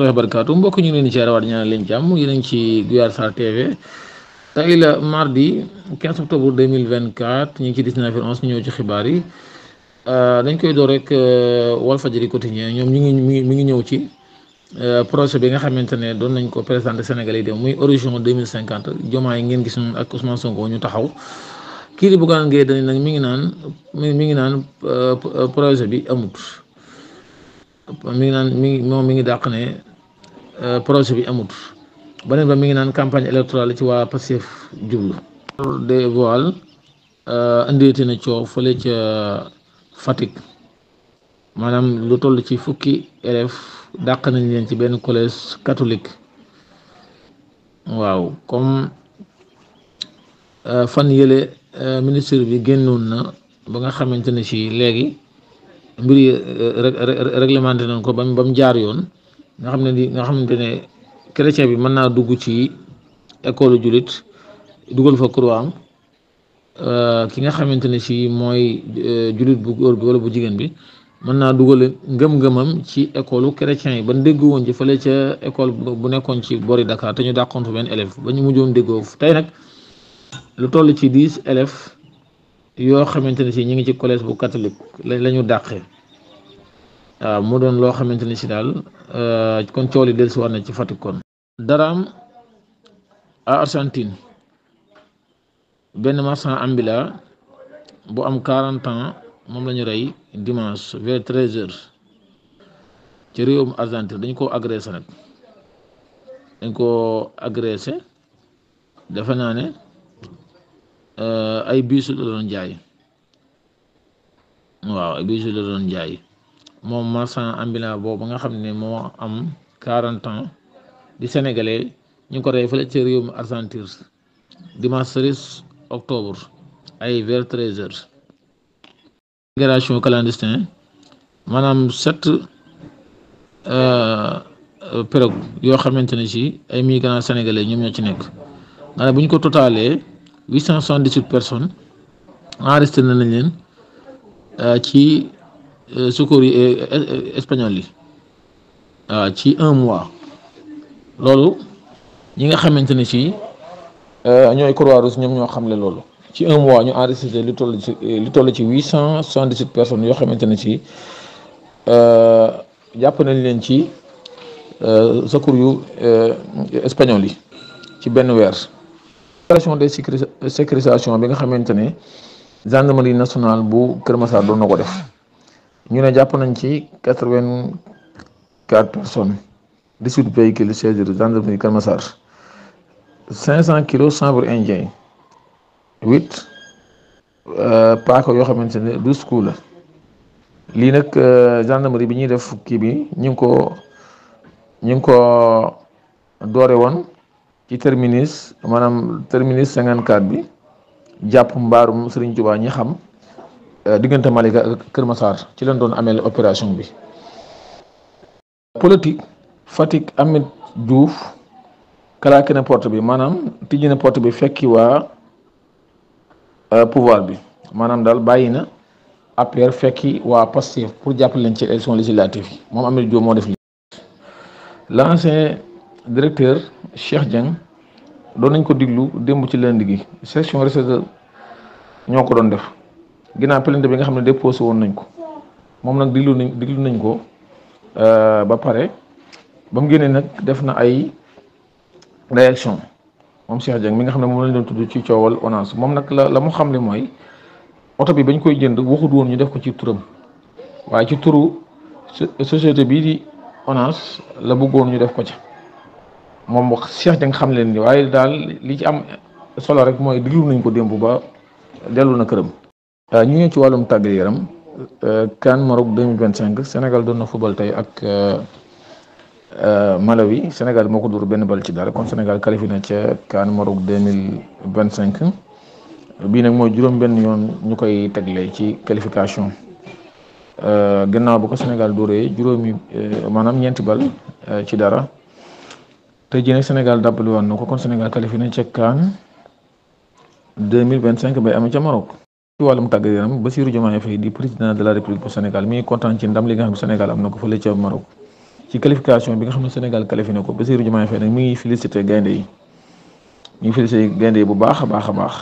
rahmatullahi wa barakatuh mbokk ñu ngi leen di siyaare ñaan leen jàmm yéen a ngi ci Guyaar Sarr TV tey la mardi 15 octobre 2024 ñu ngi ci 19h11 ñu ñëw ci xibaar yi dañ koy door rek Walfadjri quotidien ñoom mi ngi ñëw ci projet bi nga xamante ne doon nañ ko présenté Sénégalais yi dem muy horizon 2050 Diomaye ngeen gis ak Ousmane Sonko ñu taxaw kii di Bougane Gueye Dany nag mi ngi naan projet bi amut. mi ngi dàq ne projet bi amut beneen ba mi ngi naan campagne électorale ci waa Pastef jublu de voile indeeti na coow fële ca Fatick maanaam lu toll ci fukki élèves dàq nañ leen ci benn collège catholique waaw comme fan yële ministre bi génnoon na ba nga xamante ne ci léegi mbir yi réglementé nañ ko ba mu jaar yoon nga xamante ne chrétien bi mën naa dugg ci école jullit dugal fa croix am ki nga xamante ne ci mooy jullit bu góor bi wala bu jigéen bi mën naa dugal ngëm-ngëmam ci école chrétien yi ba dégg woon ci fële ca école bu nekkoon ci bori Dakar te ñu dàqoon fa benn élève ba ñu mujjoon déggoo tey nag lu toll ci 10 élèves yoo xamante ne si ñu ngi ci collège bu catholique la ñu dàqee waaw mu doon loo xamante ne si daal kon coow li dellusiwaat na ci Fatick kon. Daraam à Argentine benn marchand ambulant bu am 40 ans moom la ñu rey dimanche vers 13h ci réewum Argentine dañ koo agressé nag defe naa ne. ay bijoux la doon jaay waaw ay bijoux la doon jaay moom marchand ambulant boobu nga xam ne moo am 40 ans di sénégalais ñu ngi ko rey fële ci réewum Argentine dimanche 13 octobre ay vers 13h. immigration clandestin maanaam 7 pirogue yoo xamante ne ci ay migrants sénégalais ñoom ñoo ci nekk nga ne bu ñu ko totalee 878 personnes enregistré nañ leen ci secours yi espagnol yi waaw ci 1 mois loolu ñi nga xamante ne ci ñooy Croix-Rouge ñoom ñoo xamle loolu ci 1 mois ñu enregistré lu toll ci 878 personnes yoo xamante ne ci jàpp nañ leen ci secours yu espagnol yi ci benn weer. opération de sécurisation bi nga xamante ne gendarmerie nationale bu Kër Massar doon na ko def ñu ne jàpp nañ ci 84 personnes 18 véhicules saisis gendarmerie Kër Massar 500 kilos chanvre indien 8 paaka yoo xamante ne 12 coups la lii nag gendarmerie bi ñuy def kii bi ñu ngi ko doore woon ci terminus 54 bi jàpp mbaarum Serigne Touba ñi xam diggante Malika ak Kër Massar ci lañ doon amee opération bi. politique Fatick Ahmed Diouf claqué na porte bi maanaam tijji na porte bi fekki waa pouvoir bi maanaam daal bàyyi na APR fekki waa Pastef pour jàppale leen ci élection législative yi moom Ahmed Diouf moo def lii. l'ancien directeur Cheikh Dieng doon nañ ko diglu démb ci lundi gi section recherche ñoo ko doon def ginnaaw plainte bi nga xam ne déposé woon nañ ko moom nag diglu nañ ko ba pare ba mu génnee nag def na ay réaction moom Cheikh Dieng mi nga xam ne moom lañ doon tudd ci coowal ONAS moom nag la mu xamle mooy oto bi bañ koy jënd waxut woon ñu def ko ci turam waaye ci turu société bii di ONAS la bëggoon ñu def ko ca. moom Cheikh Dieng xam leen ni waaye daal li ci am solo rek mooy diglu nañ ko démb ba dellu na këram. ñu ñëw ci wàllum tàggat yaram CAN Maroc 2025 Sénégal doon na football tey ak Malawi Sénégal moo ko dóor benn bal ci dara kon Sénégal qualifié na ca CAN Maroc 2025 bii nag mooy juróom-benn yoon ñu koy tegle ci qualification gannaaw bu ko Sénégal dóoree maanaam ñeenti bal ci dara. tey jii nag Sénégal dàbbali woon na ko kon Sénégal qualifié na ca CAN 2025 bay amee ca Maroc. ci wàllum tàggat yaram Bassirou Diomaye Faye di président de la République bu Sénégal mi ngi kontaan ci ndam li nga xam ne Sénégal am na ko fële ca Maroc ci qualification bi nga xam ne Sénégal qualifié na ko Bassirou Diomaye Faye nag mi ngi félicité gaynde yi mi ngi félicité gaynde yi bu baax a baax a baax.